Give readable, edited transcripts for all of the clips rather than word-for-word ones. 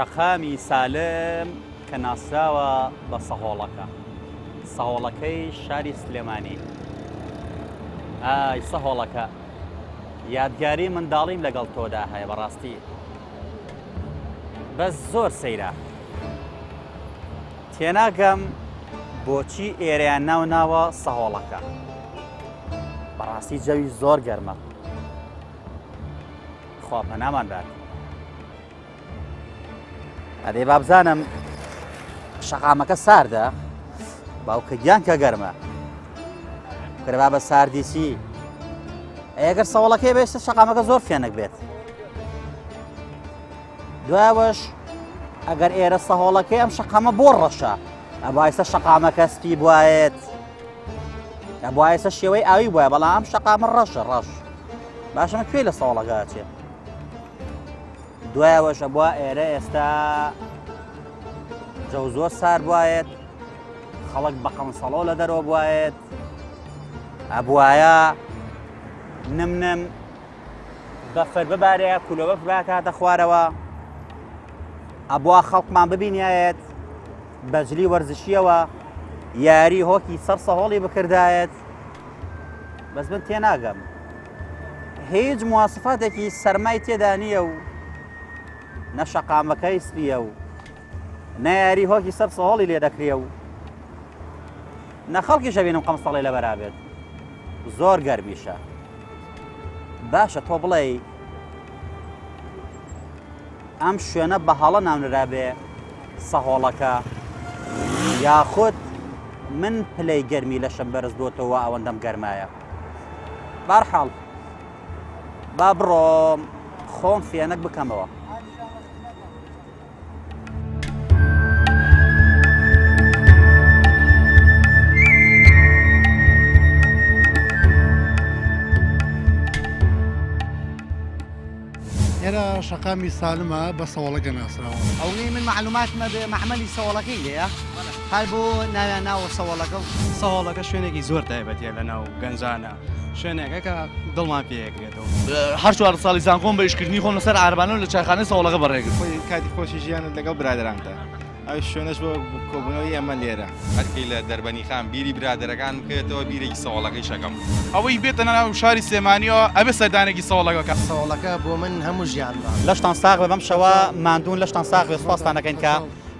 شەقامی سالم کە ناسراوە بە سەهۆڵەکە سەهۆڵەکەی شاری سلێمانی ئای سەهۆڵەکە یادگاری منداڵیم لەگەڵ تۆدا هەیە بەڕاستی بەس زۆر سەیرە تێناگەم بۆچی ئێرەیان ناو ناوە سەهۆڵەکە بەڕاستی جەوی زۆر گەرمە خوا پەنامان بات ئەدەی بابزانم شەقامەکە ساردە باوکە گیان کە گەرمە کرە با بە ساردی چی ئەگەر سەوڵەکەی بێستە شەقامەکە زۆر فێنک بێت دوایەوەش ئەگەر ئێرە سەهۆڵەکەی ئەم شەقامە بۆ ڕەشە ئەبایسە شەقامەکە سپی بواێت ئەبایسە شێوەی ئاوی بووە بەڵام ئەم شەقامە ڕەشە ڕەش باشە کوێ لە سەوڵەکە چێت دوایەوەش ئەبوا ئێرە ئێستا جەو زۆر سار بواێت خەڵک بە قەمسەڵۆ لە دەرەوە بواێت ئەبواە نم نم بەفر ببارێ کولۆ بەفر بکاتە خوارەوە ئەبوا خەڵکمان ببینایەت بەجلی وەرزشیەوە یاری هۆکی سەر سەهۆڵی بکردایەت بەس من تێناگەم هیچ مواسفاتێکی سەرمای تێدا نییە و نە شەقامەکەی سپیە و نە یاری هۆکی سەر سەهۆڵی لێ دەکرێ و نە خەڵکی شەبینم قەمسەڵی لەبەرا بێت زۆر گەرمیشە باشە تۆ بڵێ ئەم شوێنە بە هەڵە ناونرابێ سەهۆڵەکە یاخود من پلەی گەرمی لەشم بەرز بۆتەوە ئەوەندەم گەرمایە بارحاڵ با بڕۆم خۆم فێنک بکەمەوە. ئێرە شەقامی سالمە بە سەوەڵەکە ناسراوە. ئەوەی من مەعلوماتم هەبێ مەعمەلی سەوەڵەکەی لێیە هەر بۆ ناویان ناوە سەوەڵەکە و. سەهۆڵەکە شوێنێکی زۆر تایبەتیە لە ناو گەنجانە شوێنێکە کە دڵمان پێ ئەکرێتەوە. هەر چوار ساڵی زانکۆم بە ئیشکردنی خۆم لەسەر عارەبانە و لە چایخانەی سەوەڵەکە بەڕێکرد. کاتی خۆشی ژیانت لەگەڵ برادەرانتە. ئەو شوێنەش بۆ کۆبوونەوەی ئێمە لێرە. هەرکەی لە دەربەنیخان بیری برادەرەکان بکەوێتەوە بیرێکی سەوەڵەکەیش ئەکەم. ئەوەی بێتە ناو شاری سلێمانیەوە ئەبێ سەردانێکی سەوەڵەکە بکات. سەوەڵەکە بۆ من هەموو ژیانمە. لەشتان ساغ بێ بەم شەوە ماندوون لەشتان ساغ بێ سوپاستان ئەکەین کە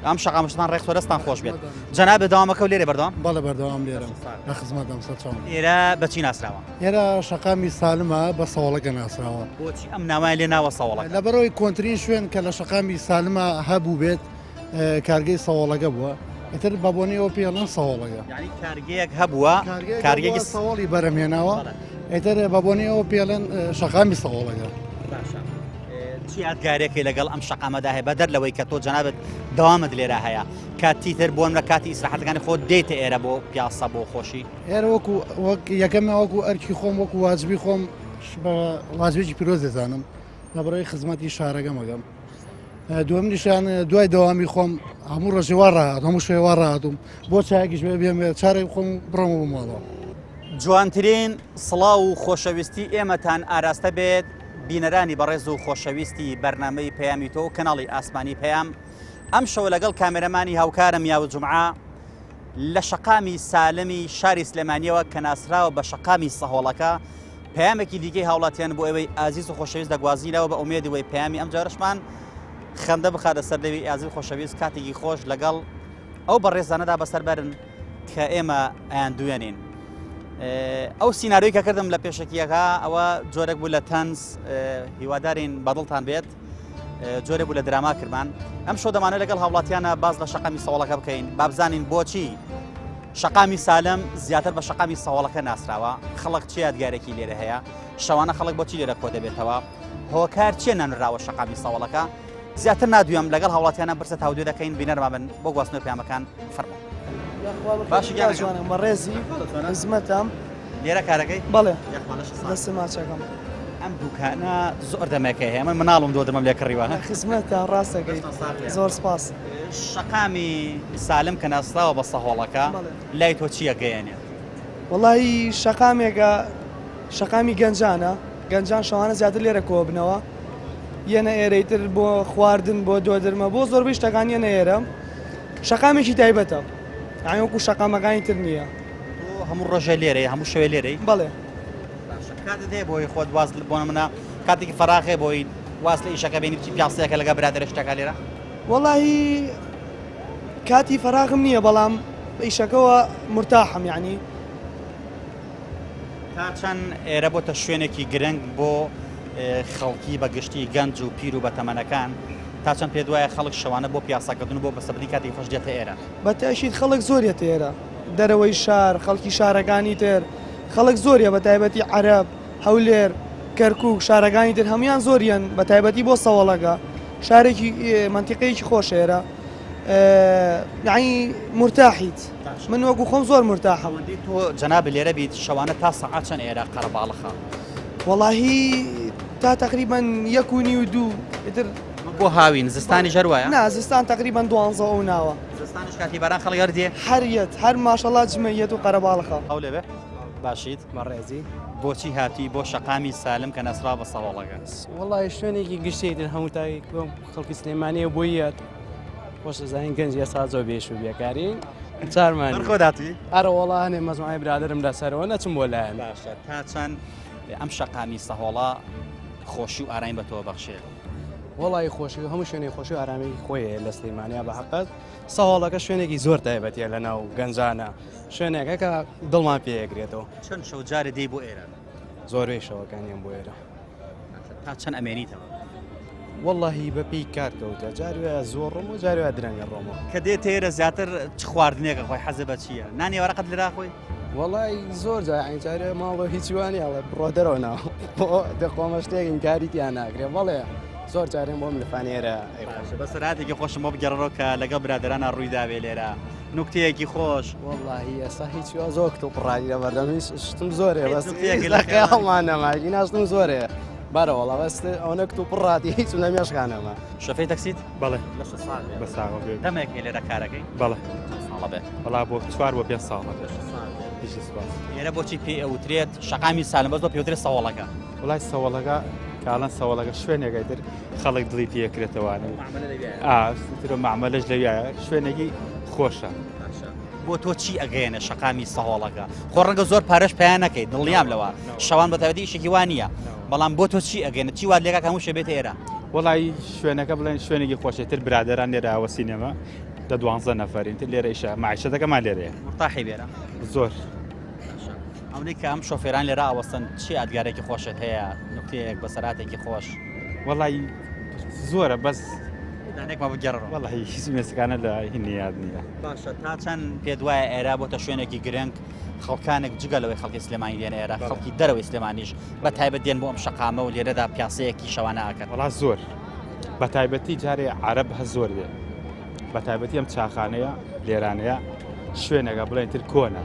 ئەم شەقامەشتان ڕێکخستوە دەستتان خۆش بێت جەنابت دەوامەکەو لێرە بەردەوام؟ بەڵێ بەردەوام لێرەم لە خزمەتم سەرچاوم. ئێرە بە چی ناسراوە؟ ئێرە شەقامی سالمە بە سەوەڵەکە ناسراوە. بۆچی ئەم ناوەیان لێ ناوە سەوەڵەکە؟ لەبەرئەوەی کۆنترین شوێن کە لە شەقامی سالمە هەبووبێت کارگەی سەوەڵەکە بووە ئیتر بە بۆنەی ئەوە پێی ئەڵێن سەوەڵەکە. یانی کارگەیەک هەبووە کارگەیەکی سەوەڵی بەرهەم هێناوە ئیتر بە بۆنەی ئەوە پێی ئەڵێن شەقامی سەوەڵەکە. باشە چی یادگارێکی لەگەڵ ئەم شەقامەدا هەیە بەدەر لەوەی کە تۆ جەنابت دەوامت لێرە هەیە کاتی تر بۆن لە کاتی ئیسراحەتەکانی خۆت دێتە ئێرە بۆ پیاسە بۆ خۆشی ئێرە وەکو وەک یەکەمە وەکو ئەرکی خۆم وەکو واجبی خۆم بە واجبێکی پیرۆز دەزانم لە بەرەوەی خزمەتی شارەکەم ئەگەم دووەم نیشان دوای دەوامی خۆم هەموو ڕۆژێ وا ڕاهات هەموو شوێ وا ڕاهاتوم بۆ چایەکیش بێ بێم چارێک خۆم بڕۆمەوە بۆ ماڵەوە. جوانترین سڵاو و خۆشەویستی ئێمەتان ئاراستە بێت بینەرانی بەڕێز و خۆشەویستی بەرنامەی پەیامی تۆ و کەناڵی ئاسمانی پەیام ئەمشەو لەگەڵ کامێرەمانی هاوکارم یاوز جومعە لە شەقامی سالمی شاری سلێمانیەوە کە ناسراوە بە شەقامی سەهۆڵەکە پەیامێکی دیکەی هاوڵاتیان بۆ ئێوەی ئازیز و خۆشەویست دەگوازینەوە بە ئومێدی وەی پەیامی ئەم جارشمان خەندە بخاتە سەر لێوی ئازیز خۆشەویست کاتێکی خۆش لەگەڵ ئەو بەڕێزانەدا بەسەر بەرن کە ئێمە ئەیان دوێنین. ئەو سیناریۆی کە کردم لە پێشەکیەکە ئەوە جۆرێک بوو لە تەنز هیوادارین بەدڵتان بێت جۆرێک بوو لە دراما کرمان ئەم شۆ دەمانە لەگەڵ هاوڵاتیانە باز لە شەقامی سەوڵەکە بکەین بابزانین بۆچی شەقامی سالم زیاتر بە شەقامی سەوەڵەکە ناسراوە، خەڵک چ یادگارێکی لێرە هەیە، شەوانە خەڵک بۆچی لێرە کۆدەبێتەوە، هۆکار چیە نانراوە شەقامی سەوەڵەکە؟ زیاتر نادوێم لەگەڵ هاوڵاتیانە پرسە تاودوێ دەکەین بینەرمان بن بۆ گواستنەوەی پەیامەکان فەرموو. باشی گیانەکەم. جوانم بەڕێزی خزمەتم. لێرە کارەکەی؟ بەڵێ. یاخوا لەشت ساغ. دەستت ماچەکەم. ئەم دوکانە زۆر دەمێکە هەیە من مناڵم دۆ دەمەم لێ کڕیوە. خزمەتە ڕاستەکەی زۆر سپاس. شەقامی سالم کە ناسراوە بە سەهۆڵەکە لای تۆ چییە گەیەنێت؟ وەڵی شەقامێکە شەقامی گەنجانە گەنجان شەوانە زیاتر لێرە کۆبنەوە. یەنە ئێرەی تر بۆ خواردن بۆ دۆدرمە بۆ زۆربەی شتەکان یەنە ئێرە شەقامێکی تایبەتە یانی وەکو شەقامەکانی تر نییە. تۆ هەموو ڕۆژێ لێرەی هەموو شەوێ لێرەی؟ بەڵێ. باشە کاتت هەیە بۆی خۆت واز بۆ نمونە کاتێکی فەراغ هەیە بۆی واز لە ئیشەکە بێنی بچی پیاسەیەکە لەگە برادەرە شتەکە لێرە؟ وەڵاهی کاتی فەراغم نییە بەڵام بە ئیشەکەوە مورتاحم یانی. تا چەند ئێرە بۆتە شوێنێکی گرنگ بۆ خەڵکی بە گشتی گەنج و پیر و بەتەمەنەکان تا چەند پێت وایە خەڵک شەوانە بۆ پیاسەکردن و بۆ بەسەبردنی کاتێکی خۆش دێتە ئێرە؟ بە تەئکید خەڵک زۆر یەتە ئێرە دەرەوەی شار خەڵکی شارەکانی تر خەڵک زۆر یە بە تایبەتی عەرەب هەولێر کەرکوک شارەکانی تر هەموان زۆر یەن بە تایبەتی بۆ سەوەڵەکە شارێکی مەنتیقەیەکی خۆشە ئێرە یعنی مرتاحیت من وەکو خۆم زۆر مرتاحم. ئەوەندەی تۆ جەنابت لێرە بیت شەوانە تا سەعات چەند ئێرە قەرەباڵخە؟ وەڵاهی تا تەقریبەن یەک و نیو دوو ئیتر. بۆ هاوین زستانیش هەر وایە؟ نا زستان تەقریبەن دوانزە ئەو ناوە. زستانیش کاتی باران خەڵک هەر دێ؟ هەر یەت هەر ماشەڵا جمەیەت و قەرەباڵخە. ئەو لێ بێ باشیت؟ بەڕێزی. بۆچی هاتووی بۆ شەقامی سالم کە ناسراوە بە سەوەڵەکە؟ وەڵاهی شوێنێکی گشتیە ئیتر هەموو تاکی خەڵکی سلێمانیە بۆی یەت. خۆش دەزانین گەنج ئێستا زۆر بێش و بێکارین چارمان خۆ داتی ئەرە وەڵا هەنێ مەزمای برادرم لەسەرەوە نەچم بۆ لایەن باشە تا چەند ئەم شەقامی سەهۆڵە خۆشی و ئارامی بە تۆ بەخشێ وەڵی خۆشی و هەموو شوێنی خۆشی و ئارامی خۆی لە سلەیمانیا بە حقت سەهۆڵەکە شوێنێکی زۆر تایبەتیە لە ناو گەنجانە شوێنێکە کە دڵمان پێیەگرێتەوە چەند شەو جارێ دێی بۆ ئێرە زۆربەی شەوەکانیان بۆ ئێرە تا چەند ئەمێنیتەوە؟ وەڵاهی بە پێی کار کەوتە جار وایە زۆر ڕۆم و جار وایە درەنگە ڕۆمەوە. کە دێتە ئێرە زیاتر چ خواردنێکە خۆی حەزت بە چییە؟ نانی ئێوارە قەت لێرە خۆی؟ وەڵای زۆر جار یانی جارێ ماڵەوە هیچی وا نییە ئەڵێ بڕۆ دەرەوە ناو بۆ دەخۆمە شتێک ئینکاری تیا ناکرێ بەڵێ زۆر جارێم بۆم لفانێ ئێرە ئەیخۆم. باشە بەسەرهاتێکی خۆشم بۆ بگێڕەرەوە کە لەگەڵ برادەرانا ڕووی دابێ لێرە نوکتەیەکی خۆش. وەڵاهی ئێستا هیچ وا زۆر کتوپڕانی لەبەردەم هیچ شتم زۆر هەیە بەس نوکتەیەک هیچ لە لە خەیاڵمان نەما گینا شتم زۆر هەیە بارە وەڵا بەس ئەوەنە کتوپڕاتی هیچم لە مێشکا نەما. شۆفێری تەکسیت؟ بەڵێ. لەشت ساغ بێ. بە ساغە بێ. دەمێک هەیە لێرە کارەکەی؟ بەڵێ. چەند ساڵە بێ؟ وەڵا بۆ چوار بۆ پێنج ساڵە. لەشت ساغ بێ. بژی سوپاس. لێرە بۆچی پێی ئەوترێت شەقامی سالم بەس بۆ پێوترێت سەوەڵەکە؟ وەڵای سەوەڵەکە کاڵەن سەوەڵەکە شوێنێکە ئیتر خەڵک دڵی پێ ئەکرێتەوانێ. مەعمەلە لەویایە. ئا ئیتر مەعمەلەش لەویایە شوێنێکی خۆشە. باشە بۆ تۆ چی ئەگەیەنێ شەقامی سەهۆڵەکە؟ خۆ ڕەنگە زۆر پارەش پەیا نەکەیت دڵنیام لەوە شەوان بە تایبەتی ئیشێکی وا نییە بەڵام بۆ تۆ چی ئەگەیەنێ چی وات لێکا کە هەموو شێ بێتە ئێرە؟ وەڵای شوێنەکە بڵێن شوێنێکی خۆشە تر برادەران لێرە ئەوەسینەمە دە دوانزە نەفەرین تر لێرە ئیشە مەعیشەتەکەمان لێرەیە. مورتاحی بێرە؟ زۆر. باشە ئەونەی کە ئەم شۆفێران لێرە ئەوەستن چی یادگارێکی خۆشت هەیە نوکتەیەک بەسەرهاتێکی خۆش؟ وەڵای زۆرە بەس دانێکمان بگێڕەوە. وەڵی هیچ مێسکانە لە هینی یاد نییە. باشە تا چەند پێت وایە ئێرە بۆتە شوێنێکی گرنگ خەڵکانێک جگە لەوەی خەڵکی سلێمانی دێن ئێرە خەڵکی دەرەوەی سلێمانیش بە تایبەت دێن بۆ ئەم شەقامە و لێرەدا پیاسەیەکی شەوانە ئەکەن؟ وەڵا زۆر بە تایبەتی جارێ عەرەب هە زۆر دێ بە تایبەتی ئەم چاخانەیە لێرانەیە شوێنێکە بڵێن تر کۆنە.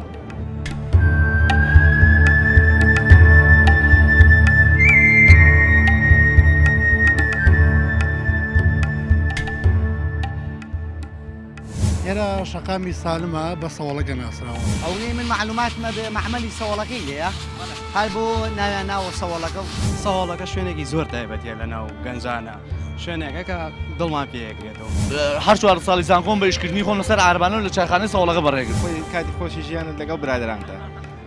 ئێرە شەقامی سالمە بە سەوەڵەکە ناسراوە. ئەونەی من مەعلوماتم هەبێ مەعمەلی سەوەڵەکەی لێیە هەر بۆ ناویان ناوە سەوەڵەکە و. سەوەڵەکە شوێنێکی زۆر تایبەتیە لەناو گەنجانە شوێنێکە کە دڵمان پێیەگرێتەوە. هەر چوار ساڵی زانکۆم بە ئیشکردنی خۆم لەسەر عارەبانە و لە چایخانەی سەوەڵەکە بەڕێکرد. خۆی کاتی خۆشی ژیانت لەگەڵ برادەرانتە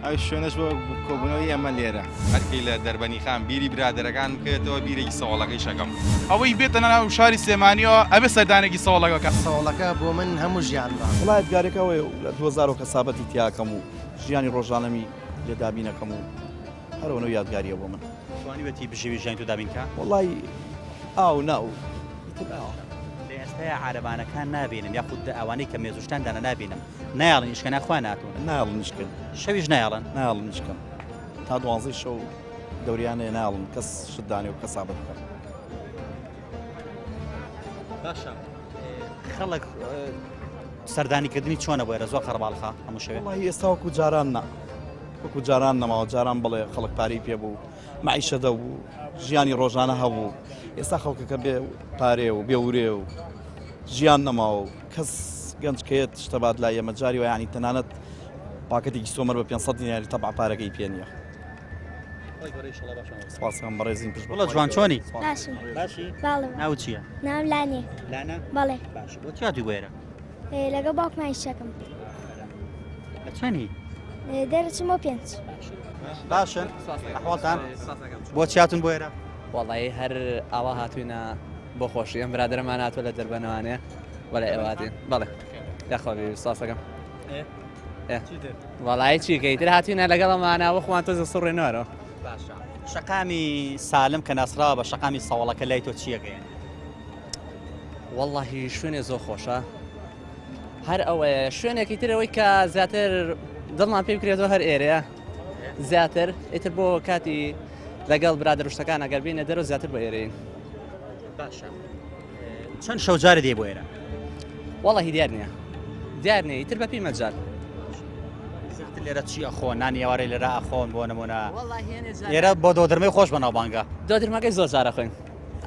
ئەو شوێنەش بۆ کۆبوونەوەی ئێمە لێرە. هەرکەی لە دەربەنیخان بیری برادەرەکان بکەوێتەوە بیرێکی سەوەڵەکەیش ئەکەم. ئەوەی بێتە ناو شاری سلێمانیەوە ئەبێ سەردانێکی سەوەڵەکە بکات. سەوەڵەکە بۆ من هەموو ژیانمە. وەڵا یادگارێکە ئەوەیە لە 2000 کەسابەتی تیاکەم و ژیانی ڕۆژانەمی لێ دابینەکەم و هەر ئەوەنە یادگاریە بۆ من. توانیوێتی بژێوی ژیانی تۆ دابین کا؟ وەڵای ئاو نا و ئیتر ئاوا. لە ئێستایا عارەبانەکان نابینم یاخود ئەوانەی کە مێزوشتان دانا نابینم نایەڵن ئیشکەن یا خۆیان هاتوون؟ نایەڵن ئیشکەن. شەویش نایەڵن؟ نایەڵن ئیشکەن تا دوانزەی شەو دەوریان هەیە نایەڵن کەس شت دانێ و کەسابەت بکا. باشە خەڵک سەردانیکردنی چۆنە بۆ ئێرە زۆر قەرەباڵخە هەموو شەوێ؟ وەڵاهی ئێستا وەکو جاران نا وەکو جاران نەماوە جاران بڵێ خەڵک پارەی پێ بوو مەعیشە دەبوو ژیانی ڕۆژانە هەبوو ئێستا خەڵکەکە بێ پارێ و بێ ورێ و ژیان نەماوە و کەس گەنج کەیەت شتە بات لای ئێمە جاری وایانی تەنانەت پاکەتێکی سۆمەر بە 500 دیناری تەبع پارەکەی پێ نییە. سپاسیان بەڕێزین پشت وڵە جوان چۆنی باشم باشی باڵم ناو چییە ناوم لانێ لانە بەڵێ باش بۆ چی هاتووی بۆ ئێرە لەگەڵ باوکمان ئیشەکەم لە چەنی دەرچم بۆ پێنج باشن ئەحواڵتان بۆ چی هاتوون بۆ ئێرە وەڵی هەر ئاوا هاتوینە بۆ خۆشی ئەم برادەرەمان هاتووە لە دەربەنەوانێ وەڵێ ئێوە هاتین بەڵێ یاخوا بێ ساسەکەم وەڵی چیکەی تر هاتوینە لەگەڵمانە وەخوان تۆزە سڕێنەوەرەوە باشە شەقامی سالم کە ناسراوە بە شەقامی سەوڵەکە لای تۆ چیەگەیەن وەڵی شوێنێ زۆر خۆشە هەر ئەوەیە شوێنێکی ترەوەی کە زیاتر دڵمان پێ بکرێتەوە هەر ئێرەیە زیاتر ئیتر بۆ کاتی لەگەڵ برادەر شتەکان ئەگەر بینە دەرەوە زیاتر بۆ ئێرەین. باشە چەند شەو جارێ دێ بۆ ئێرە؟ وەڵی دیار نییە دیار نییە ئیتر بەپی مەجال. زیاتر لێرە چی ئەخۆن نانی ئێوارەی لێرە ئەخۆن بۆ نمونە ئێرە بۆ دۆدرمەی خۆش بەناوبانگە. دۆدرمەکەی زۆر جارە خۆین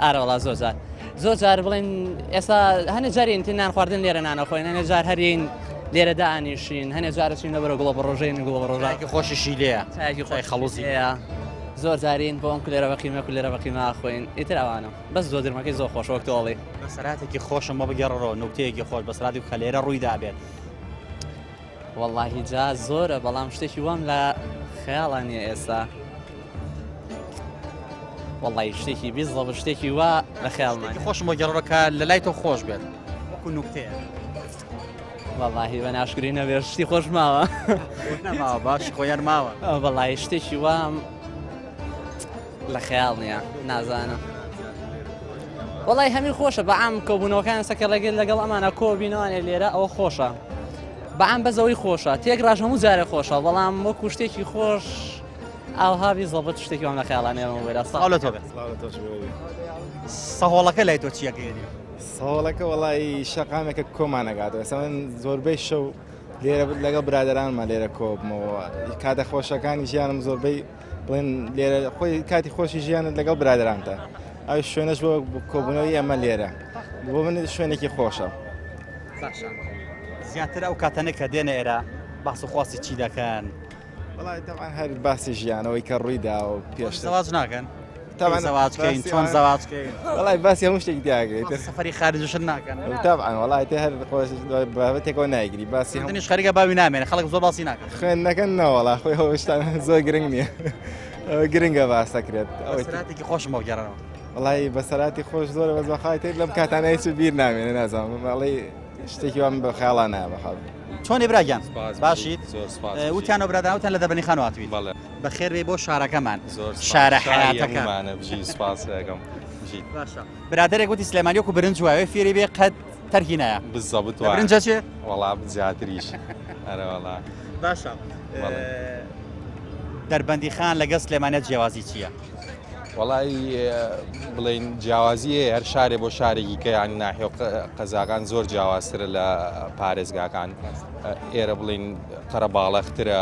ئارە وەڵا زۆر جار زۆر جار بڵێن ئێستا هەنێ جارین تر نان خواردن لێرە نانەخۆین هەنێ جار هەرین لێرە دانیشین هەنێ جارە چین لەبەرە گوڵە بەڕۆژەین گوڵە بەڕۆژە خۆشیشی لێیە چایەکی خۆی خەڵوزی هەیە زۆر جارین بۆ ئەم کولێرە بەقیمە کولێرە بەقیمە خۆین ئیتر ئەوانە بەس زۆر درمەکەی زۆر خۆش وەک تۆڵی بەسەراتێکی خۆشم بۆ بگێڕەوە نوکتەیەکی خۆش بەسەراتی کە لێرە ڕووی دابێت وەڵاهی جا زۆرە بەڵام شتێکی وام لە خەیاڵا نییە ئێستا وەڵی شتێکی بیزڵ شتێکی وا لە خەیاڵمان خۆشم بۆ گێڕەوە کە لە لای تۆ خۆش بێت وەکو نوکتەیە وەڵاهی بە ناشکری نەبێت شتی خۆش ماوە نەماوە باش خۆیان ماوە وەڵی شتێکی وام لە خەیاڵ نییە نازانم وەڵی هەمی خۆشە بە عام کۆبوونەوەکان سەکە لەگەل لەگەڵ ئەمانە کۆبینەوانێ لێرە ئەوە خۆشە بە عام بەزەوەی خۆشە تێک ڕاش هەموو جارێ خۆشە بەڵام وەکو شتێکی خۆش ئاوها بیزەبت شتێکی وام لە خەیاڵانێ سڵاو لە تۆ بێت سەهۆڵەکە لای تۆ چیەکەێنی سەهۆڵەکە وەڵی شەقامێکە کۆمانەگاتەوە ئێستا من زۆربەی شەو لێرە لەگەڵ برادەرانمان لێرە کۆبمەوە کاتە خۆشەکانی ژیانم زۆربەی بڵێن لێرە خۆی کاتی خۆشی ژیانت لەگەڵ برادەرانتە ئەو شوێنەش بۆ کۆبوونەوەی ئەمە لێرە بۆ من شوێنێکی خۆشە باشە زیاتر ئەو کاتەنە کە دێنە ئێرە باس و خواستی چی دەکەن وەڵای تەبعەن هەر باسی ژیانەوەی کە ڕووی دا و پێشتر زەواج ناکەن تەبعەن زەواج کەین چۆن زەواج کەین وەڵای باسی هەموو شتێک دیاگرێت سەفەری خارجشت ناکەن تەبعەن وەڵای تێ هەر خۆش بابەتێکەوە نایگری باسی هەموو خوێندنیش خەریکە باوی نامێنێ خەڵک زۆر باسی ناکەن خوێندنەکە نەوەڵا خۆی ئەو شتانە زۆر گرنگ نییە ئەوە گرنگە باس دەکرێت ئەوەی بەسەراتێکی خۆشم بۆ بگێڕەوە وەڵای بەسەراتی خۆش زۆرە بەس بەخوای تر لەم کاتانە هیچ بیر نامێنێ نازانم ئەڵێی شتێکی وام بە خەیاڵا نایە بەخوا چۆنی برا گیان باشیت زۆر سپاس وتیانەوە برادەران وتیان لە دەربەنی خان هاتوویت بەڵێ بەخێر بێی بۆ شارەکەمان زۆر سپاس. شارە شاری حەیاتەکە هەموومانە بژی سپاس دەکەم بژیت باشە برادەرێک وتی سلێمانی وەکو برنج وایە فێری بێ قەت تەرکی نایە بالضبط لە برنج ئەچێ وەڵا زیاتریش ئەرە وەڵا باشە دەربەندی خان لەگەڵ سلێمانە جیاوازی چییە؟ وەڵی بڵین جیاوازی هەیە هەر شارێ بۆ شارێکی کە یان ناحیە و قەزاکان زۆر جیاوازترە لە پارێزگاکان ئێرە بڵین قەرەباڵەخترە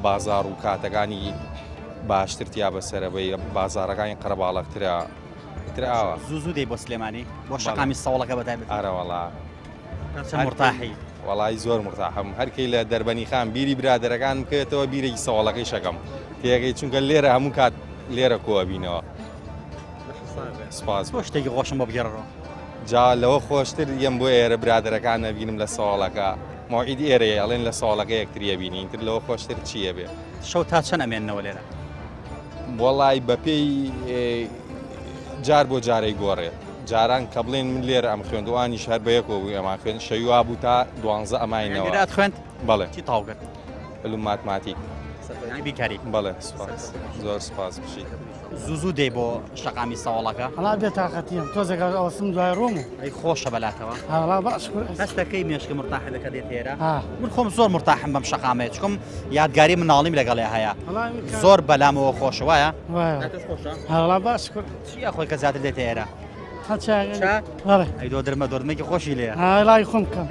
بازار و کاتەکانی باشتر تیا بەسەرەوەی بازارەکانی قەرەباڵەخترە تر ئاوە زوو زوو دێی بۆ سلێمانی بۆ شەقامی سەوڵەکە بەتایبەتی ئارەوەڵا چەند مرتاحی وەڵی زۆر مرتاحم هەرکەی لە دەربەنی خان بیری برادەرەکان بکەێتەوە بیرێکی سەواڵەکەی شەکەم تێگەی چونکە لێرە هەموو کات لێرە کۆبینەوە سپاس بۆ شتێکی خۆشم بۆ بگێڕەوە جا لەوە خۆشتر یەم بۆ ئێرە برادەرەکان نەبینم لە سەواڵەکە مەوعید ئێرەیە ئەڵێن لە سەواڵەکە یەکتریە بینین تر لەوە خۆشتر چییە بێ شەو تا چەند ئەمێننەوە لێرە وەڵای بەپێی جار بۆ جارەی گۆڕێ جاران کە بڵێن من لێرە ئەم خوێند وانیش هەر بە یەکەوە بووی ئەمان خوێن شەوی وا بوو تا دوانزە ئەماینەوە لێرە خوێند بەڵێ چی تاو کرد علوم ماتماتیک بیکاری بەڵێ سپاس زۆر سپاس بژیت زوو زوو دێی بۆ شەقامی سەوەڵەکە وەڵا بێ تاقەتیم تۆزێک ئەوەستم دوای ڕۆم و ئەی خۆشە بەلاتەوە وەڵا باش کورە هەستەکەی مێشکە مرتاحە دەکە دێت ئێرە من خۆم زۆر مرتاحم بەم شەقامەیە چکم یادگاری مناڵیم لەگەڵێ هەیە زۆر بەلامەوە خۆشە وایە وەڵا باش کورە چی ئەخۆی کە زیاتر دێتە ئێرە ئەی دۆدرمە دۆدرمێکی خۆشی لێیە لای خۆم بکەم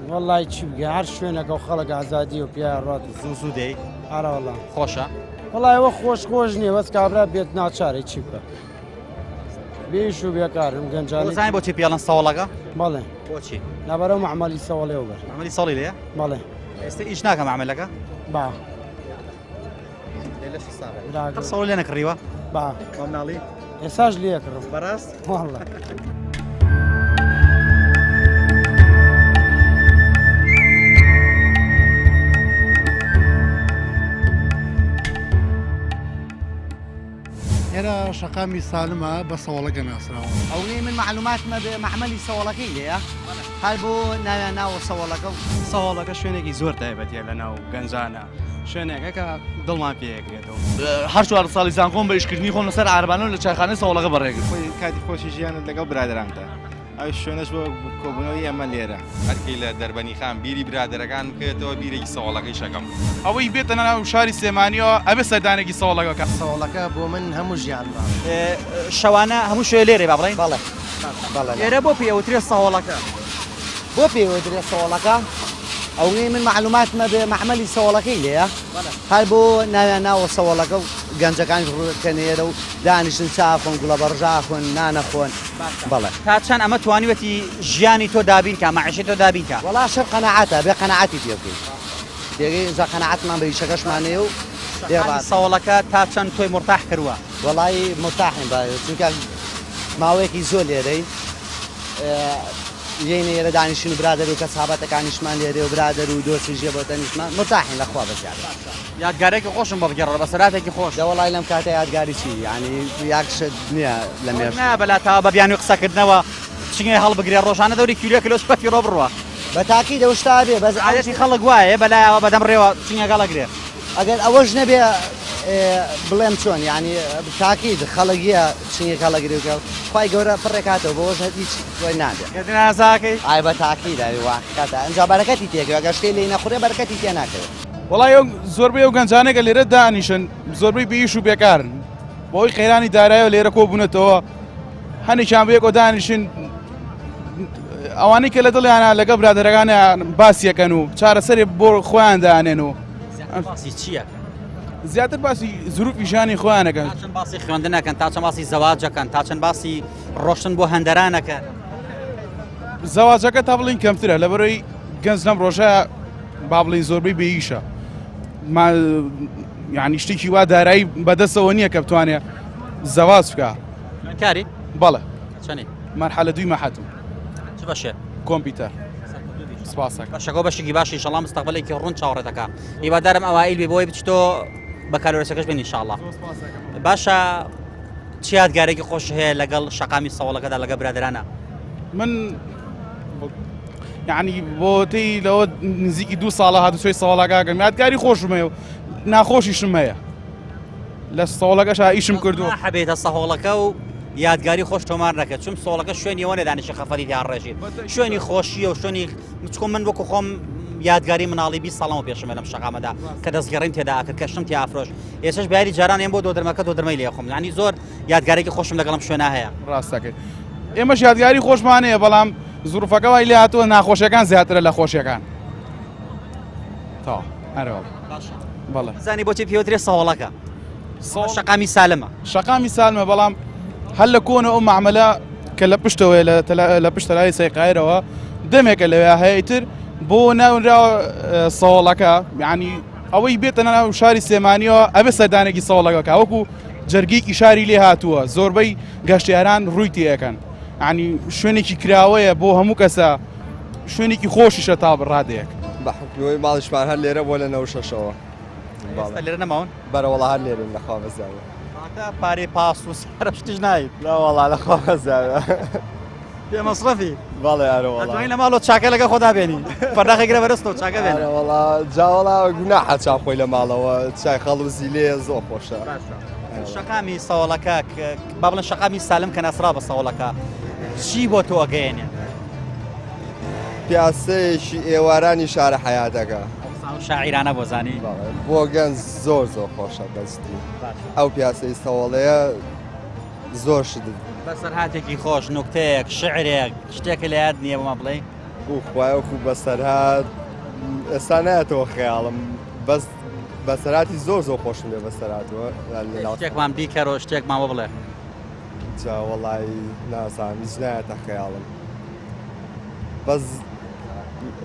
وەڵای چی بگە هەر شوێنەکە و خەڵک ئازادی و پیا ڕات زوو زوو دێی ئارە وەڵا خۆشە وەڵای ئەوە خۆش خۆش نییە بەس کابرا بێت ناچارەی چی بکە بێش و بێکارم گەنجانی زانانی بۆچی پێڵەن سەوڵەکە بەڵێ بۆچی لەبەرەو معمەلی سەوڵێ بەر معمەلی سەڵی لێ بەڵێ ئێستا ئیش ناکە معمەلەکە با قەت سەوڵ لێ نەکڕیوە؟ با. بە مناڵی؟ ئێساش لێ ئەکڕم. بەڕاست؟ واللە. ئێرە شەقامی سالمە بە سەوەڵەکە ناسراوە. ئەونەی من مەعلوماتم هەبێ مەعمەلی سەوەڵەکەی لێیە هەر بۆ ناویان ناوە سەوەڵەکە و. سەوەڵەکە شوێنێکی زۆر تایبەتیە لە ناو گەنجانە شوێنێکە کە دڵمان پێ ئەکرێتەوە. هەر چوار ساڵی زانکۆم بە ئیشکردنی خۆم لەسەر عارەبانە و لە چایخانەی سەوەڵەکە بەڕێکرد. خۆی کاتی خۆشی ژیانت لەگەڵ برادەرانتە. ئەو شوێنەش بۆ کۆبوونەوەی ئێمە لێرە. هەرکەی لە دەربەنیخان بیری برادەرەکان بکەوێتەوە بیرێکی سەوەڵەکەیش ئەکەم. ئەوەی بێتە ناو شاری سلێمانیەوە ئەبێ سەردانێکی سەوەڵەکە بکا. سەوەڵەکە بۆ من هەموو ژیانمە. شەوانە هەموو شوێ لێرەی با بڵێین؟ بەڵێ بەڵێ. ئێرە بۆ پێی ئەوترێ سەوەڵەکە؟ بۆ پێی ئەوترێ سەوەڵەکە؟ ئەونەی من مەعلوماتم هەبێ مەعمەلی سەوەڵەکەی لێیە هەر بۆ ناویان ناوە سەوەڵەکە و گەنجەکانیش ڕوو ئێرە و دانیشن چا ئەخۆن گوڵەبەڕژە ئەخۆن نان ئەخۆن بەڵێ. تا چەند ئەمە توانیوەتی ژیانی تۆ دابین کا مەعیشەی تۆ دابین کا؟ وەڵا شەر قەناعەتە بێ قەناعەتی پێ بکەی تێگەی ئینجا قەناعەتمان بە ئیشەکەشمان هەیە و لێ ڕازین. سەوەڵەکە تا چەند تۆی مورتاح کردوە؟ وەڵایی مورتاحین بە چونکە ماوەیەکی زۆر لێرەین یەینە ئێرە دانیشین و برادەر و کەسابەتەکانیشمان لێرێ و برادەر و دۆستی ژێ بۆ تەنیشتمان مرتاحین لە خوا بەزیادە. یادگارێکی خۆشم بۆ بگێڕەوە بەسەرهاتێکی خۆش. دە وەڵای لەم کاتە یادگاری چی یانی یاک شت نییە لە مێشکم. نا بەلاتەوە بە بیانوی قسەکردنەوە چنگێ هەڵبگرێ ڕۆژانە دەوری کیلۆ کیلۆ بە فیڕۆ بڕوا. بە تاقید ئەو شتە ئەبێ بەس عادەتی خەڵک وایە بەلایەوە بەدەم ڕێوە چنگێک هەڵەگرێ. ئەگەر ئەوەش نەبێ بڵێم چۆن یانی تاکید خەڵک یە چنگێک هەڵەگرێ و خوای گەورە پڕێکاتەوە بەوەش هەر هیچ وای نابێ. گەردن ئازاکەی؟ ئای بە تاکید ئەوی واقیقەتە ئینجا بەرەکەتی تێکەوێ ئەگەر شتێ لێی نەخورێ بەرەکەتی تێ ناکەوێ. وەڵای ئەو زۆربەی ئەو گەنجانەی کە لێرە دانیشن زۆربەی بێ ئیش و بێکارن بەهۆی قەیرانی دارایەوە لێرە کۆبوونەتەوە هەنێکیان بەیەکەوە دانیشن ئەوانەی کە لە دڵیانە لەگەڵ برادەرەکانیان باسیەکەن و چارەسەری بۆ خۆیان دانێن و باسی چییە؟ زیاتر باسی زروفی ژیانی خۆیانەکەن تا چەند باسی خوێندنەکەن تا چەند باسی زەواجەکەن تا چەند باسی ڕۆشتن بۆ هەندەرانەکەن زەواجەکە تا بڵین کەمترە لەبەرەوەی گەنج لەم ڕۆژە با بڵین زۆربەی بێیشە یعنی شتێکی وا دارایی بەدەستەوە نییە کە بتوانێت زەواج بکە کاری بەڵێ چەنی مەرحەلە دووی مەحەتم چ بەشێ کۆمپیوتەر سپاسەکە بەشەکە بەشێکی باشی ئینشەڵا مستەقبلێکی ڕوون چاوەڕێ دەکا هیوادارم ئەوائیل بێ بۆی بچیتۆ بەکالۆرسەکەش بێن ئینشاڵڵا باشە چ یادگارێکی خۆش هەیە لەگەڵ شەقامی سەوڵەکەدا لەگە برادرانە من یعنی بۆ تی لەوە نزیکی دوو ساڵە هاتوچۆی سەوڵەکەکەم یادگاری خۆشم هەیە و ناخۆشیشم هەیە لە سەوڵەکەشا ئیشم کردو حەبێتە سەهۆڵەکە و یادگاری خۆش تۆمار نەکە چون سۆڵەکە شوێنی ئەوە نەدانیشی خەفەتی تیا ڕێژیت شوێنی خۆشیە و شوێنی مچکۆ من وەکو خۆم یادگاری مناڵی 20 ساڵەمە پێشمە لەم شەقامەدا کە دەستگەڕیم تێدا ئەکرد کە شتم تیا ئەفرۆشت ئێسش باری جاران ێم بۆ دۆدرمەکە دۆدرمەی لێ خۆم یعنی زۆر یادگارێکی خۆشم لەگەڵم شوێنا هەیە ڕاستەکەی ئێمەش یادگاری خۆشمان هەیە بەڵام زروفەکە وای لێ هاتووە ناخۆشیەکان زیاترە لە خۆشیەکان تەواو هەرەوە بەڵێ زانی بۆچی پێوترێ سەوڵەکە شەقامی سالمە شەقامی سالمە بەڵام هەر لە کۆنە ئەو معمەلە کە لە پشتەوەی لە پشت تەلاری سەیقایرەوە دەمێکە لەوێ هەیە ئیتر بۆ ناونراوە سەوڵەکە یعنی ئەوەی بێتە ناو شاری سلێمانیەوە ئەبێ سەردانێکی سەوڵەکە کا وەکو جەرگێکی شاری لێ هاتووە زۆربەی گەشتیاران ڕووی تێەکەن ینی شوێنێکی کراوەیە بۆ هەموو کەسە شوێنێکی خۆشیشە تا ڕادەیەک. بە حوکمی ماڵیشمان هەر لێرە بووە لە نەوشەشەوە. ئێستا لێرە نەماون؟ بەرە وەڵا هەر لێرەین لە خوا بەزیادە. واتە پارەی پاس و سەرە شتیش نایت؟ نا وەڵا لە خوا بەزیادە. بێ مەسرەفی؟ بەڵێ ئەرە وەڵا. ئەتوانی لە ماڵەوە چاکە لەگەڵ خۆتا بێنی پەرداخێک گرە بەرەستەوە چاکە بێنە. ئەرە وەڵا جا وەڵا گوناحە چا خۆی لە ماڵەوە چای خەڵوزی لێ زۆر خۆشە. باشە. شەقامی سەوڵەکە با بڵێن شەقامی سالم کە ناسرا بە سەوڵەکە چی بۆ تۆ ئەگەیەنێ؟ پیاسەیەکی ئێوارانی شارە حەیاتەکە. ئەو شاعیرانە بۆ زانی؟ بۆ گەنج زۆر زۆر خۆشە بەجدی ئەو پیاسەی سەوڵەیە زۆر شت. بەسەرهاتێکی خۆش نوکتەیەک شعرێک شتێکە لە یاد نییە بۆمان بڵێی؟ بۆ خوایە وەکو بەسەرهات ئێستا نایەتەوە خەیاڵم بەس بەسەراتی زۆر زۆر خۆشم لێ بەسەراتوە شتێکمان بیکەرەوە شتێکمان بۆ بڵێ. جا وەڵایی نازانم هیچ نایەتە خەیاڵم بەس.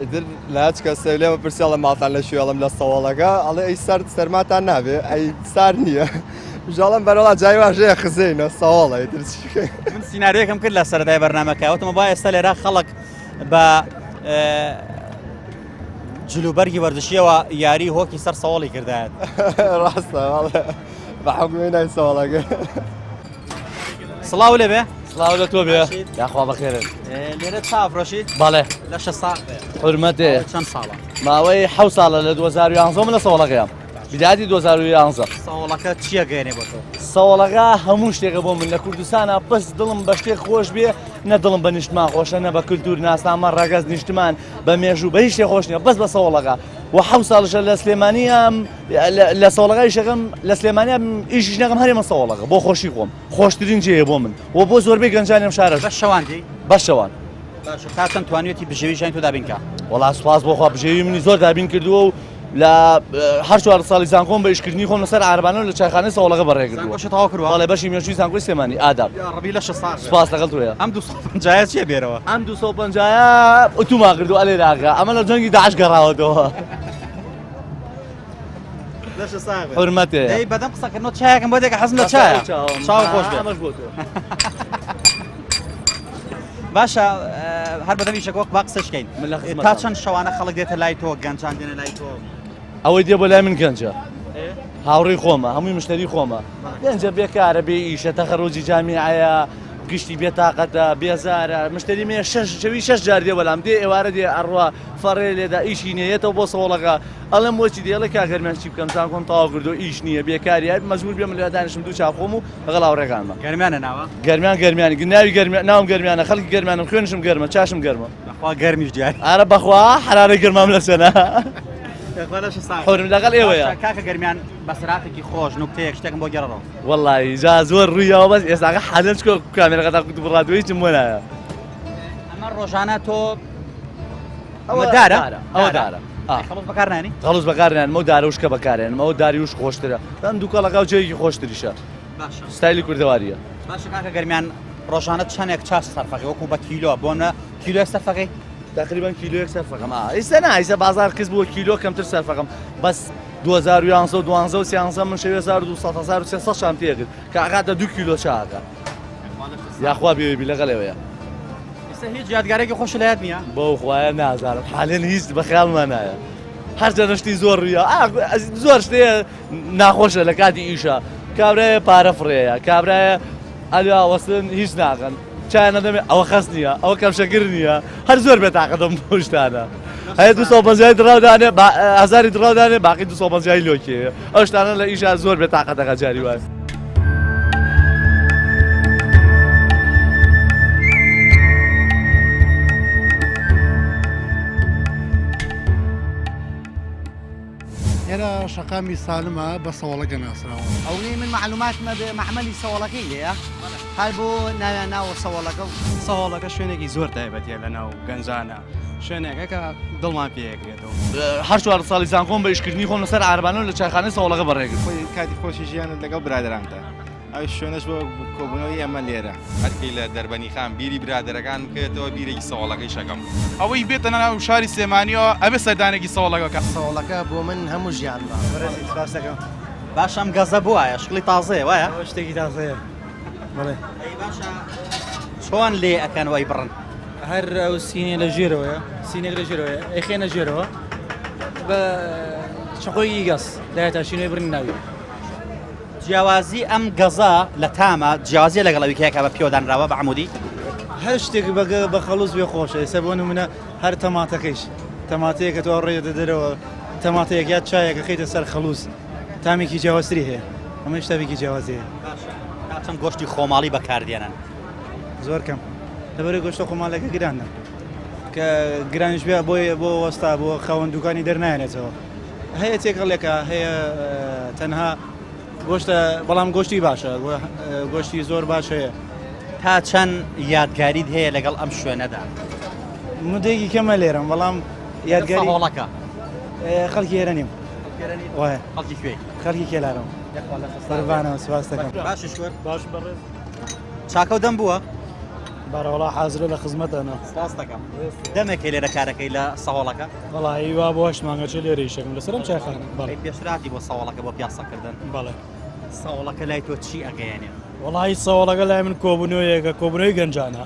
ئیتر لە هەچ کەسێک لێمە پرسی ئەڵێ ماڵتان لە کوێ ئەڵێم لە سەوەڵەکە ئەڵێ ئەی سەرد سەرماتان نابێ ئەی سار نییە ژاڵم بەرەڵا جای واژەیە خزێینە سەوەڵە ئیتر چی بکەین. من سیناریۆیەکم کرد لە سەرەتای بەرنامەکە وتم با ئێستا لێرە خەڵک بە جلوبەرگی وەرزشیەوە یاری هۆکی سەر سەوەڵی کردایەت. ڕاستە بەڵێ بە حوکمی نای سەوەڵەکە. سڵاو لێ بێ. سڵاو لە تۆ بێ یاخوا بەخێرن لێرە چا فرۆشی بەڵێ لەشە ساغ بێ حورمەتێ چەند ساڵە ماوەی حە ساڵە لە 2011 من لە سەوڵەکەیان بداتی 2011 سەوڵەکە چییە گەێنێ بۆ تۆ سەوڵەکە هەموو شتێکە بۆ من لە کوردستانە بەس دڵم بە شتێک خۆش بێ نە دڵم بە نیشتمان خۆشە نە بە کللتور ناسنامە ڕەگەز نیشتمان بە مێژوو بە هیچ شتێک خۆش نییە بەس بە سەوڵەکە و حە ساڵشە لە سلێمانیم لە سەوڵەکە ئیشەکەم لە سلێمانیا ئیشیش نەکەم هەرێمە سەوڵەکە بۆ خۆشی خۆم خۆشترین جێیە بۆ من و بۆ زۆربەی گەنجانی ئەم شارەش. بەس شەوان دێی؟ بەس شەوان. باشە تا چەند توانیویەتی بژێوی ژیانی تۆ دابین کا؟ وەڵا سوپاس بۆ خوا بژێوی منی زۆر دابین کردووە و لە هەر چوار ساڵی زانکۆم بە ئیشکردنی خۆم لەسەر عارەبانە و لە چایخانەی سەوڵەکە بەڕێ کردووە. زانکۆشت تەواو کردووە؟ بەڵێ بەشی مێژووی زانکۆی سلێمانی ئاداب. یا ڕەبی لەشت ساغ بێت. سوپاس لەگەڵ تۆیە. ئەم 250 چییە بێرەوە؟ ئەم 250 ئوتومان کردووە ئەلێ راغا ئەمە لە جەنگی داعش گەڕاوەتەوە. حورمەتێ. دەی بەدەم قسەکردنەوە چایەکم بۆ دێکە حەزم لە چایە. چاو خۆش بێ. ئەمەش بۆ تۆ. باشە هەر بەدەم ئیشەکە وەک با قسەش کەین. من لە خزمەتام. تا چەند شەوانە خەڵک دێتە لای تۆ گەنجان دێنە لای تۆ. ئەوەی دێ بۆ لای من گەنجە. هاوڕێی خۆمە هەمووی مشتری خۆمە گەنجە بێکارە بێ ئیشە تەخەڕوجی جامیعەیە گشتی بێتاقەتە بێزارە مشتری مێ شەش شەوی شەش جار دێ بەلام دێ ئێوارە دێ ئەڕوا فەڕێ لێدا ئیشی نیە یەتەوە بۆ سەوڵەکە ئەڵێم بۆچی دێ ئەڵێ کاک گەرمیان چی بکەم زانکۆم تەواو کردو ئیش نییە بێکاری هەر مەجبور بێم لێرە دانیشم دوو چا خۆم و لەگەڵ هاوڕێکانمە. گەرمیانە ناوە؟ گەرمیان گەرمیانی ناوی گەرمیان ناوم گەرمیانە خەڵکی گەرمیانم خوێنشم گەرمە چاشم گەرمە. بەخوا گەرمیش دیاری. ئارە بەخوا حەرارەی گەرمام لەسەرە. یاخوا لەشت ساغ. حورم لەگەڵ ئێوەیە. باشە کاکە گەرمیان بەسەرهاتێکی خۆش نوکتەیەک شتێکم بۆ گێڕەرەوە. وەڵایی جا زۆر ڕووی یاوە بەس ئێستاکە حالەن چکۆ کامێرەکەتان کوتوبڕاتوە هیچم بۆ نایە. ئەمە ڕۆژانە تۆ ئەوە دارە ئەوە دارە خەڵوز بەکارنانی خەڵوز بەکارنان مە دارە وشکە بەکارێنم ئەوە داری وش خۆشترە ئەم دووکەڵەکە و جێیەکی خۆشتریشە ستایلی کوردەواریە باشە کاکە گەرمیان ڕۆژانە چەندێک چاس سەرفەکەی وەکو بە کیلۆ بۆنە کیلۆ سەرفەکەی تقریبا کیلۆیەک سەرفەکەم ئێستا نا ئێستا بازار کز بووە کیلۆ کەمتر سەرفەکەم بەس 2011 و 12 و 13 من شەوێ 1200 1300 شام تێکرد کە ئاغاتە دو کیلۆ چاکە یاخوا بێبی لەگەڵەوەیە ئێستا هیچ یادگارێکی خۆش لە یاد نییە؟ بەو خوایە نازانم حالێن هیچ بە خەیاڵمان نایە هەرچەندە شتی زۆر ڕوویە زۆر شتێ ناخۆشە لە کاتی ئیشە کابرایە پارە فڕێیە کابرایە ئەلوا وەسن هیچ ناکەن چایان نەدەمێ ئەوە خەس نییە ئەوە کەم شەکر نییە هەر زۆر بێتاقەتم بۆ شتانە هەیە 250 دراو دانێ هەزاری دراو دانێ باقی 250 لۆکێ ئەو شتانە لە ئیشا زۆر بێتاقەتەکە جاری وایە. ئێرە شەقامی سالمە بە سەوەڵەکە ناسراوە. ئەونەی من مەعلوماتم هەبێ مەعمەلی سەوەڵەکەی لێیە هەر بۆ ناویان ناوە سەوەڵەکە و. سەوەڵەکە شوێنێکی زۆر تایبەتیە لەناو گەنجانە شوێنێکە کە دڵمان پێ ئەکرێتەوە. هەر چوار ساڵی زانکۆم بە ئیشکردنی خۆم لەسەر عارەبانە و لە چایخانەی سەوەڵەکە بەڕێ کرد. خۆی کاتی خۆشی ژیانت لەگەڵ برادەرانتە ئەو شوێنەش بۆ کۆبوونەوەی ئێمە لێرە. هەرکەی لە دەربەنیخان بیری برادەرەکان بکەوێتەوە بیرێکی سەوەڵەکەیش ئەکەم. ئەوەی بێتە ناو شاری سلێمانیەوە ئەبێ سەردانێکی سەوەڵەکە بکا. سەوەڵەکە بۆ من هەموو ژیانمە. بەڕێزی سپاس دەکەم. باشە ئەم گەزە بوایە شکڵی تازەیە وایە؟ ئەوە شتێکی تازەیە بەڵێ. ئەی باشە چۆن لێ ئەکەن وای بڕن؟ هەر ئەو سینێ لە ژێرەوەیە سینێک لە ژێرەوەیە ئەیخێنە ژێرەوە بە چەقۆی گەز دایتاشینەوەی بڕین ناوی. جیاوازی ئەم گەزە لە تامە جیاوازیە لەگەڵ ئەوی کە بە پێوە دانراوە بە عەمودی؟ هەر شتێک بە خەڵوز بێ خۆشە ئێستا بۆ نمونە هەر تەماتەکەیش تەماتەیەکە تۆ ڕێتە دەرەوە تەماتەیەک یا چایەکە خەیتە سەر خەڵوز تامێکی جیاوازتری هەیە ئەمەش تامێکی جیاوازی هەیە. باشە تا چەند گۆشتی خۆماڵی بەکاردێنن؟ زۆر کەم لەبەرەی گۆشتە خۆماڵەکە گرانە کە گرانیش بێ بۆی بۆ وەستا بۆ خاوەن دوکانی دەرنایەنێتەوە هەیە تێکەڵێکە هەیە تەنها گۆشتە بەڵام گۆشتی باشە گۆشتی زۆر باش هەیە. تا چەند یادگاریت هەیە لەگەڵ ئەم شوێنەدا؟ مدەیەکی کەمە لێرەم بەڵام یادگاری هۆڵەکە خەڵکی ئێرە نیم وایە خەڵکی کوێی؟ خەڵکی کێلارم قوربانەوە سپاس دەکەم. باشی شکر باش بەڕێز چاکە و دەم بووە؟ بەرەوەڵا حازرە لە خزمەتانە. سپاست دەکەم. دەمێکە لێرە کارەکەی لە سەهۆڵەکە؟ وەڵایی وا بۆ هەشت مانگە چێ لێرە ئیشەکەم لەسەر ئەم چایخانە. بەڵێ. ئەی پێشتر هاتی بۆ سەهۆڵەکە بۆ پیاسەکردن؟ بەڵێ. سەهۆڵەکە لای تۆ چی ئەگەیەنێ؟ وەڵایی سەهۆڵەکە لای من کۆبوونەوەیەکە، کۆبوونەوەی گەنجانە.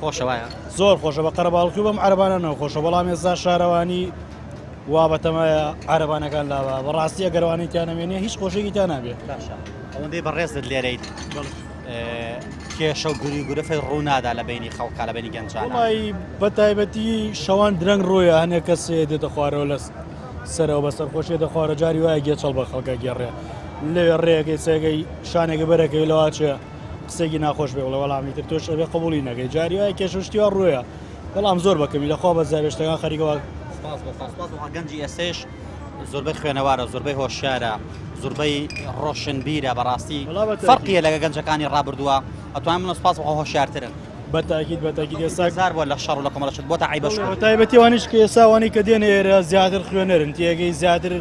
خۆشە وایە؟ زۆر خۆشە بە قەرەباڵخی و بەم عەرەبانانەوە خۆشە، بەڵام ئێستا شارەوانی وا بەتەمایە عەرەبانەکان لاوە بەڕاستی ئەگەر ئەوانەی تیا نەمێنێ هیچ خۆشیەکی تیا نابێ. باشە ئەوەندەی بەڕێزت لێرەیت کێشە و گری گرفت ڕوو نادا لە بینی خەڵکا لە بینی گەنجانە؟ وەڵی بە تایبەتی شەوان درەنگ ڕۆیە هەنێک کەس دێتە خوارەوە لە سەرەوە بە سەرخۆشیە دەخوارە جاری وایە گێچەڵ بە خەڵکە گێڕێ لەوێ ڕێگەی سێگەی شانێکە بەرەکەی لەواچێ قسێکی ناخۆش بێ بڵێ وەڵامی تر تۆش ئەبێ قبوڵی نەکەی جاری وایە کێشە و شتی وا ڕوویە بەڵام زۆر بەکەمی لەخوا بە زاوێشتەکان خەریکە وا سپاس بۆ خوا سپاس بۆ خوا گەنجی ئێستەیش زۆربەی خوێنەوارە زۆربەی هۆشیارە زۆربەی ڕۆشنبیرە بەڕاستی وەڵا بە تاکید. فەرقیە لەگە گەنجەکانی ڕابردووە ئەتوانم بڵێم سپاس بۆ خوا هۆشیارترن بە تاکید بە تاکید ئێستا زار بووە لە شەڕ و لە کۆمەڵە شت بۆتە عەیبەش بە تایبەتی ئەوانیش کە ئێستا ئەوانەی کە دێنە ئێرە زیاتر خوێنەرن تێگەی زیاتر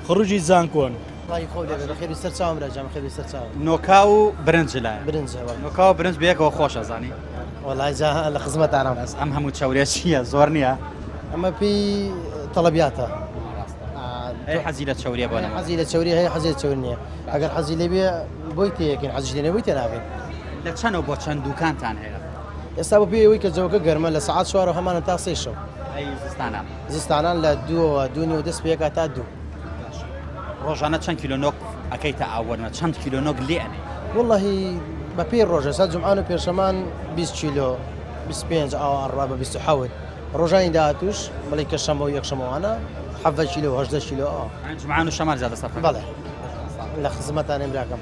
خروجی زانکۆن. ڕای خۆو لێبێ بەخێربی سەر چاوم برا جان بەخێربی سەر چاوم. نۆکاو و برنج لایە. برنجە وەڵا. نۆکاو و برنج بەیەکەوە خۆشە زانی. وەڵای جا لە خزمەتانم. بەس ئەم هەموو چەورە چییە زۆر نییە؟ ئەمە پێی تەڵەبیاتە. هەیە حەزی لە چەوریە بۆ نموونە. حەزی لە چەوری هەیە حەزی لە چەور نییە. ئەگەر حەزی لێ بێ بۆی تێیەکەین حەزیش لێ نەبێ بۆی تێناکەین. لە چەنەوە بۆ چەند دوکانتان هەیە؟ ئێستا بە پێی ئەوەی کە جەوەکە گەرمە لە سەعات چوارەوە هەمانە تا سێی شەو. ئەی زستانان؟ زستانان لە دووەوە دوو نیوە دەست پێکا تا دوو. ڕۆژانە چەند کیلۆ نۆک ئەکەیتە ئاوەرمە چەند کیلۆ نۆک لێ ئەنێی؟ وەڵاهی بە پێی ڕۆژ ئێستا جومعان و پێنجشەمان 20 کیلۆ 25 ئاوا ئەڕوا بە 27 ڕۆژانی داهاتووش بڵێ کە شەمە و یەکشەمەوانە 17 کیلۆ 18 کیلۆ ئەوە جومعان و شەمان زیادە سەرف بەڵێ لە خزمەتانێم براکەم.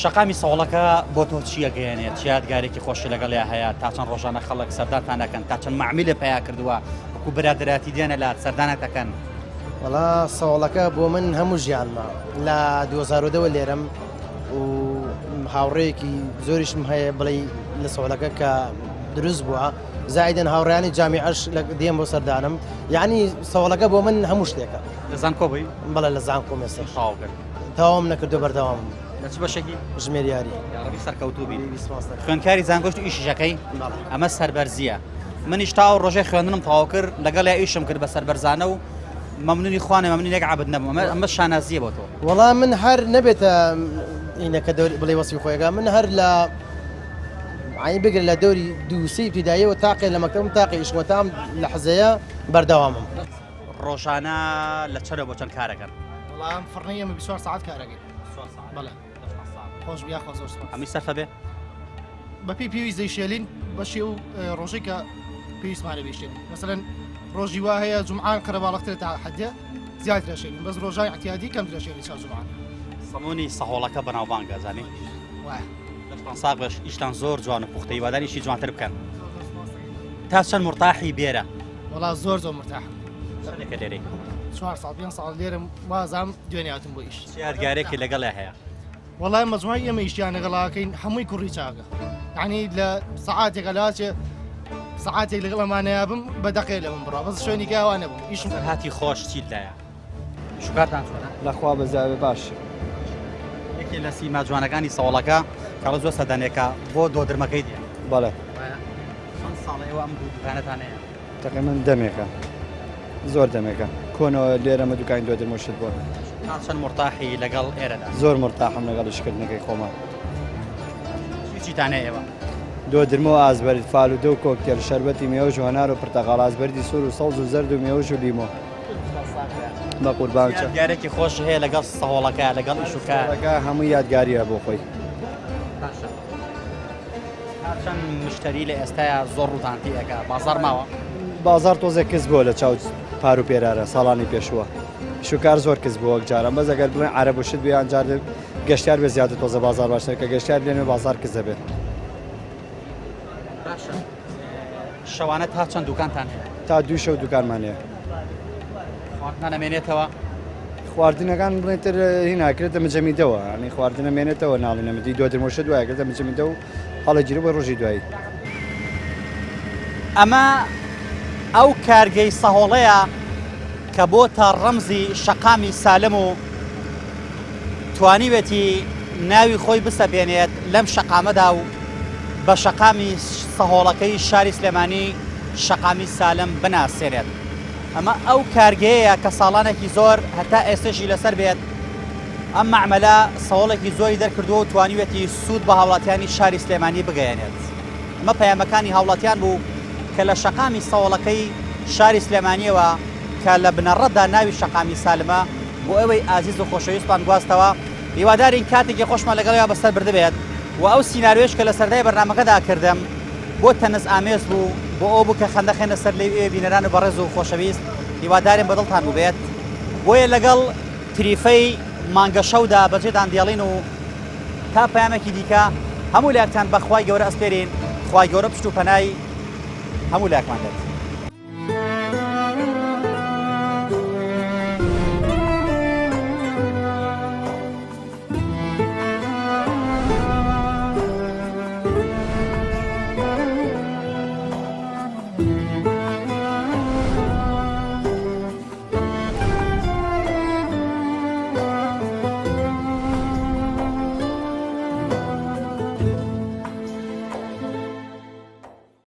شەقامی سەوڵەکە بۆ تۆ چی ئەگەیەنێت؟ چ یادگارێکی خۆشی لەگەڵیا هەیە؟ تا چەند ڕۆژانە خەڵک سەردانتان ئەکەن؟ تا چەند مەعمیلت پەیا کردووە؟ وەکو برادەرایەتی دێنە لات سەردانت ئەکەن؟ وەڵا سەوڵەکە بۆ من هەموو ژیانمە لە 2010 وە لێرەم و هاوڕێیەکی زۆریشم هەیە بڵێ لە سەوڵەکە کە دروست بووە زایدن هاوڕیانی جامیعەش لە دێم بۆ سەردانم یعنی سەوڵەکە بۆ من هەموو شتێکە لە زانکۆ بووی؟ بەڵێ لە زانکۆم ئێستا تەواو کرد تەواوم نەکردو بەردەوامم لە چ بەشێکی؟ ژمێریاری یاڕەبی سەرکەوتوو بی خوێندکاری زانکۆشت و ئیشیشەکەی ئەمە سەربەرزییە منیش تا ئەو ڕۆژەی خوێندنم تەواو کرد لەگەڵیا ئیشم کرد بە سەربەرزانە و مەمنونی خوانێ مەمنونی یەک عەبد نەبووم ئەمە ئەمە شانازییە بۆ تۆ. وەڵا من هەر نەبێتە ئینەکە دەوری بڵێ وەسفی خۆیەکە من هەر لە عین بگرە لە دەوری دووسی ابتداییەوە تاقێ لە مەکتەبم تاقی ئیشمە تام لە حەزەیە بەردەوامم. ڕۆژانە لە چەنەوە بۆ چەند کارەکەن؟ وەڵا ئەم فڕنەی ئێمە 24 سەعات کارەکەین. بەڵێ. خۆش بیا خۆ زۆر سپاس. هەمووی سەرفە بێ؟ بەپێی پێویست دەیشێلین بەشی ئەو ڕۆژەی کە پێویستمانە بیشێلین مەسەلەن ڕۆژی وا هەیە جومعان قەرەباڵغترە تا حەدێ زیاتر ئەشێلین بەس ڕۆژانی ئیعتیادی کەمتر ئەشێلین چاو جومعان. سەمونی سەهۆڵەکە بەناوبانگە زانی؟ وایە. دەستتان ساغ بێ ئیشتان زۆر جوان و پوختە هیوادارین ئیشی جوانتر بکەن. تا چەند مورتاحی بێرە؟ وەڵا زۆر زۆر مرتاحم. چەندێکە لێرەی؟ چوار ساڵ پێنج ساڵ لێرم وازام دوێنێ هاتم بۆ ئیش. چ یادگارێکی لەگەڵیا هەیە؟ وەڵای مەجموعی ئێمە ئیشیان لەگەڵاکەین هەمووی کوڕی چاکە یعنی لە سەعاتێکە لاچێ سەعاتێک لەگەڵ ئەمانەیە بم بە دەقێ لە من بڕا بەس شوێنی کاوە نەبووم ئیشم هاتی خۆش چیت لایە شوکارتان چۆنە لەخوا بەزاوێ باش یەکێ لە سیما جوانەکانی سەوڵەکە کاڵە زۆر سەدانێکە بۆ دۆدرمەکەی دێ بەڵێ چەند ساڵە ئێوە ئەم دوو دوکانەتان هەیە؟ تەقریبەن دەمێکە زۆر دەمێکە کۆنەوە لێرەمە دوکانی دۆدرمە شت بۆ تا چەند مورتاحی لەگەڵ ئێرەدا؟ زۆر مورتاحم لەگەڵ ئیشکردنەکەی خۆما. چی چیتان هەیە ئێوە؟ دۆدرمە و ئازبەرد، فالوودە و کۆکتێل، شەربەتی مێوژ و هەنار و پرتەقاڵ، ئازبەردی سوور و سەوز و زەرد و مێوژ و لیمۆ. بە قوربان چە. یادگارێکی خۆش هەیە لەگەڵ سەهۆڵەکە لەگەڵ ئیش و کار؟ سەهۆڵەکە هەمووی یادگارییە بۆ خۆی. باشە. تا چەند مشتری لە ئێستایا زۆر ڕووتان تێ ئەکا بازاڕ ماوە؟ بازاڕ تۆزێک کز بووە لە چاو پار و پێرارە ساڵانی پێشووە شوکار زۆر کز بووە وەک جاران بەس ئەگەر بڵێن عەرەب و شت بێ یان جار گەشتیار بێ زیاتر تۆزە بازاڕ باشترە کە گەشتیار لێنێ بازاڕ کز دەبێت. باشە شەوانە تا چەند دوکانتان هەیە؟ تا دوو شەو دوکانمان هەیە. خواردنان ئەمێنێتەوە؟ خواردنەکان بڵێن تر هینا کرێتە مجەمیدەوە ینی خواردنە مێنێتەوە ناڵی نەمدی دواتر مۆشە دوای کرێتە مجەمیدە و هەڵەگیرە بۆ ڕۆژی دوایی. ئەمە ئەو کارگەی سەهۆڵەیە کە بۆتە ڕەمزی شەقامی سالم و توانیوێتی ناوی خۆی بسەپێنێت لەم شەقامەدا و. بە شەقامی سەهۆڵەکەی شاری سلێمانی شەقامی سالم بناسێنێت. ئەمە ئەو کارگەیەیە کە ساڵانێکی زۆر هەتا ئێستەشی لەسەر بێت ئەم مەعمەلە سەهۆڵێکی زۆری دەرکردووە و توانیویەتی سوود بە هاوڵاتیانی شاری سلێمانی بگەیەنێت. ئەمە پەیامەکانی هاوڵاتیان بوو کە لە شەقامی سەوەڵەکەی شاری سلێمانیەوە کە لە بنەڕەتدا ناوی شەقامی سالمە بۆ ئێوەی ئازیز و خۆشەویستمان گواستەوە هیوادارین کاتێکی خۆشمان لەگەڵیا بەسەر بردبێت و ئەو سیناریۆش کە لە سەردای بەرنامەکەدا کردم بۆ تەنز ئامێز بوو بۆ ئەو بوو کە خەندە خێنە سەر لێوی ئێوەی بینەران و بەڕێز و خۆشەویست هیوادارین بەدڵتان بووبێت بۆیە لەگەڵ تریفەی مانگەشەودا بەجێتان دێڵین و تا پەیامێکی دیکە هەموو لایەکتان بە خوای گەورە ئەسپێرین، خوای گەورە پشت و پەنای هەموو لایەکمان بێت.